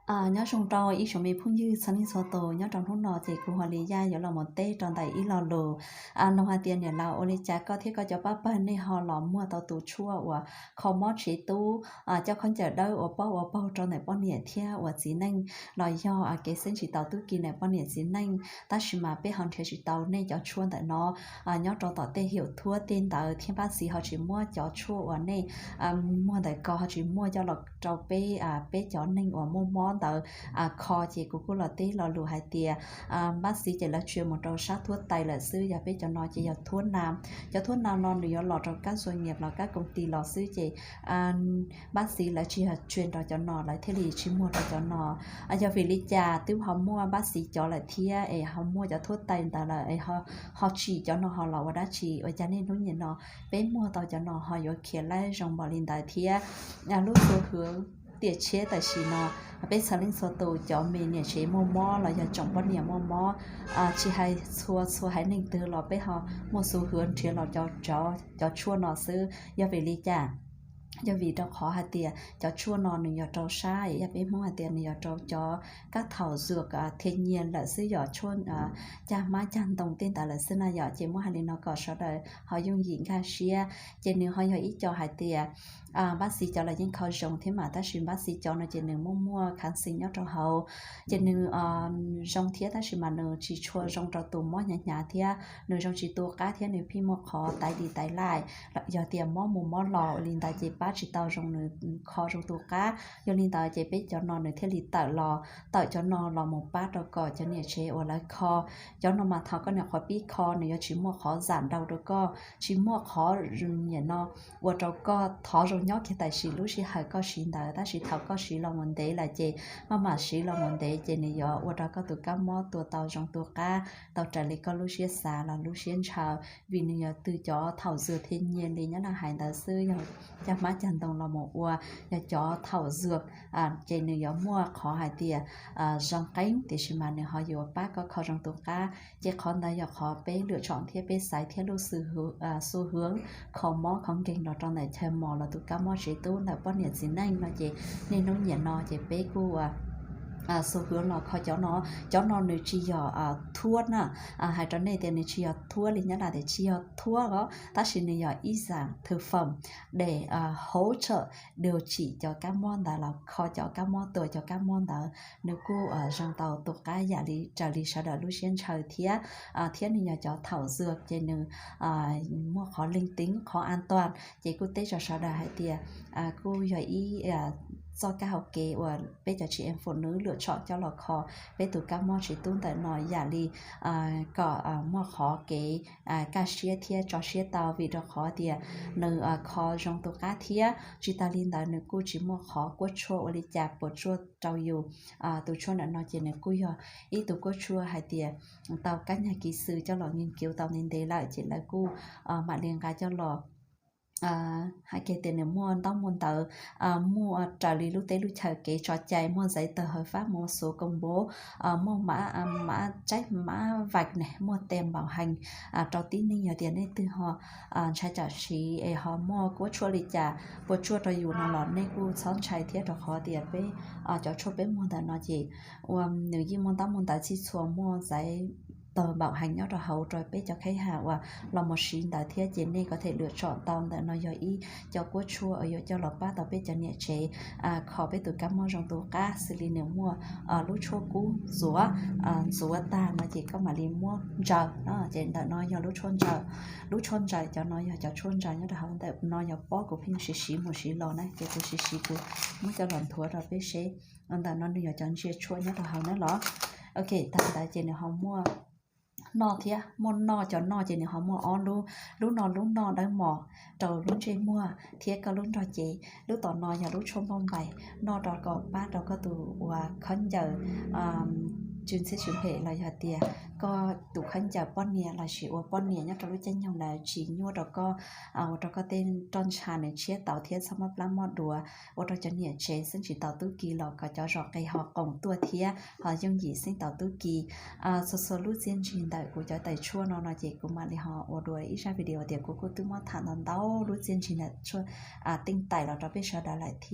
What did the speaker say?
Nyob zoo rau ib tsoom me phooj ywg txhua leej txhua tus, nyob rau hnub no ces kuv Hua Li Yaj yuav los mus teb rau ntawm ib lo lus. Nug hais tias niam laus, ua li cas koj thiab koj cov pab pawg nej ho los muag tau tus tshuaj uas kho mob tsev tub, coj khaub ncaws dawb ua pob ua paug rau ntawm poj niam thiab uas txiv neej, los yog kev xeeb tsis taus tub ki ntawm poj niam txiv neej, tab sis mas peb ho nrhiav tsis tau nej cov tshuaj ntawm no nyob rau tom tej hwm thuab tej ntawd thiab npab xiv ho tsis muab cov tshuaj uas nej muag ntawm ko ho tsis muaj coj los rau peb, peb cov neeg uas muaj mob ntawd kho. Ces kuv kuj los teb lo lus hais tias npab xiv ces lawv tsuas mus rau sab thuab tais lawm xwb, yog peb cov no ces yog thuab na. Cov thuab na no nws yuav los rau kab xua nyiam los kab koom tis los xwb ces npab xiv lawv tsis yog tsuas rau cov no, lawv thiaj li tsis muag rau cov no. Yog vim li cas twb ho muaj npab xiv cov lawm thiab es ho muaj cov thuab tais ntawd lawm es ho tsim cov no ho los ua dab tsi? Ua cas niaj hnub nim no peb muag tau cov no ho yuav khiav laib zoo npaum li ntawd thiab? Lub xu hwv tiam tshiab tam sim no peb txhua leej txhua tus cov me niam tsev muaj mob los yog tsoom poj niam muaj mob, tsis hais txhua txhua haiv neeg twg los peb ho muaj xu hwv nrhiav los cov tshuaj no xwb. Yog vim li cas? Yog vim rau qhov hais tias cov tshuaj no nws yog rau sab, yog peb Hmoob hais tias nws yog rau cov kab thaum zuag thiaj nyiaj lawm xwb, yog tshuaj cag hmab cag ntoo tej ntawd lawm xwb na yom. Ces muab hais li no kom sawv daws ho yooj yim nkag siab. Ces nws ho yog ib co hais tias npab xiv cov lawv yeej kho zoo thiab mas, tab sis npab xiv cov no ces nws muaj muaj kháng sinh nyob rau hauv, ces nws zoo thiab tab sis mas nws tsis tshua zoo rau tus mob hnyav hnyav thiab nws zoo tsis tu qab thiab nws pheej muaj qhov taiv li taiv laij, yog tias mob mus mob los li ntawd ces pab tsis tau zoo nws kho zoo tu qab. Yog li ntawd ces peb cov no nws thiaj li tawm los, tawm cov no los mus pab rau kom cov niam tsev uas lawv kho. Cov no mas thaum koj niam qhuav pib kho nws yuav tsis muaj qhov zam nrau rau koj, tsis muaj qhov nim no ua rau koj thov zoo nyob kiag tam sim lub sij hawm koj siv ntawd, tab sis thaum koj siv los mus ntev lawm ces maj mam siv los mus ntev ces nws yuav ua rau koj tus kab mob tua tau zoo tu qab tau raws li koj lub siab xav los lub siab ntshaw, vim nws yog twg cov thaum zuag thiaj nyiaj li nyob na hais ntawd xwb, yog cag hmab cag ntoo los mus ua, yog cov thaum zuag ces nws yuav muaj qhov hais tias zoo qeeb tiam sis mas nws ho yuav pab koj kho zoo tu qab. Ces qhov ntawd yog qhov peb lwm tsam thiab peb xaiv thiab lub xu hwv kho mob kho nkeeg los rau ntawm chaw mos los tus kab mob tsev tub ntawm poj niam txiv neej no ces niaj hnub nim no ces peb kuj xu hwv los kho cov no. Cov no nws tsis yog thuab na, hais rau nej tias nws tsis yog thuab li nyob na, tias tsis yog thuab os, tab sis nws yog ib zam thực phẩm để hỗ trợ điều trị cov kab mob ntawd los kho cov kab mob tua cov kab mob ntawd, nws kuj zoo tau tu qab yam li raws li sawv daws lub siab ntshaw thiab, thiab nws yog cov thaum zuag ces nws muaj qhov leej teeb qhov an toàn, ces kuj teb rau sawv daws hais tias kuj yog ib txoj kab hauv kev uas peb cov tsis em fo nws lwm tsam coj los kho peb tus kab mob tsev tub ntawm no yam li kom muaj qhov kev kaj siab thiab tso siab tau, vim rau qhov tias nws kho zoo tu qab thiab tsis tas li ntawd nws kuj tsis muaj qhov kuab tshuaj ua li cas puas tsuaj rau yus. Tus tshuaj ntawm no ces nws kuj yog ib tug kuab tshuaj hais tias tau kab nyag kis xws coj los nghiên cứu tau ntev ntev lawm ces lawv kuj mam li nqa coj los hais kiag tias nws muaj ntaub muaj ntawv, muaj raws li lub teb lub chaw kev tso cai, muaj giấy tờ hợp pháp, muaj số công bố, muaj mã, mã trách, mã vạch ne, muaj tem bảo hành rau tib neeg. Yog tias nej twg ho ntshai tsam siv es ho muaj kuab tshuaj li cas puas tsuaj rau yus no los nej kuj txhob ntshai thiab, rau qhov tias peb cov tshuaj peb muag ntawm no ces ua nws yeej muaj ntaub muaj ntawv txhij txhua, muaj giấy tờ bảo hành nyob rau hauv rau peb cov khách hàng uas los mus siv ntawd thiab, ces nej có thể lựa chọn tau. Ntawm no yog ib co kuab tshuaj uas yuav coj los pab tau peb cov niam tsev kho peb tus kab mob zoo tu qab, xws li nws muaj lub tshuaj kub ntxuav, ntxuav tag no ces koj mam li muab ntsaws no, ces ntawm no yog lub tshuaj ntsaws. Lub tshuaj ntsaws cov no yog cov tshuaj ntsaws nyob rau hauv, ntawm no yog pob kuv pheej siv siv mus siv los na, ces kuv siv siv kuv muab coj los nthuav rau peb seb. Ntawm no nws yog cov ntsia tshuaj nyob rau hauv na los. Ok, tag ntawd ces nws ho muaj noj thiab, muaj noj, cov noj ces nws ho muaj ob lub. Lub no lub noj dawb mos rau lub ntsej muag thiab koj lub nrog cev. Lub tom no yog lub tshuaj npauj npais, noj rau kom pab rau koj tus uas khaub ncaws tsw ntxhiab tsw phem los yog tias koj tus khaub ncaws poj niam los sis ua poj niam nyob rau lub caij nyoog ntawd tsis nyuaj rau koj, ua rau koj tej roj ntsha nws tshiab tau thiab txhob mob plab mob duav, ua rau cov niam tsev xeeb tsis tau tub ki los kom cov zos qe ho qoom tuaj thiab ho yooj yim xeeb tau tub ki. Txhua txhua lub txiaj ntsig ntawm kuv cov tais tshuaj no no ces kuv mam li ho ua dua ib zaj video tias kuv kuj twb muab tham ntau ntau lub txiaj ntsig ntawm tshuaj teej tais los rau peb sawv daws lawm thiab.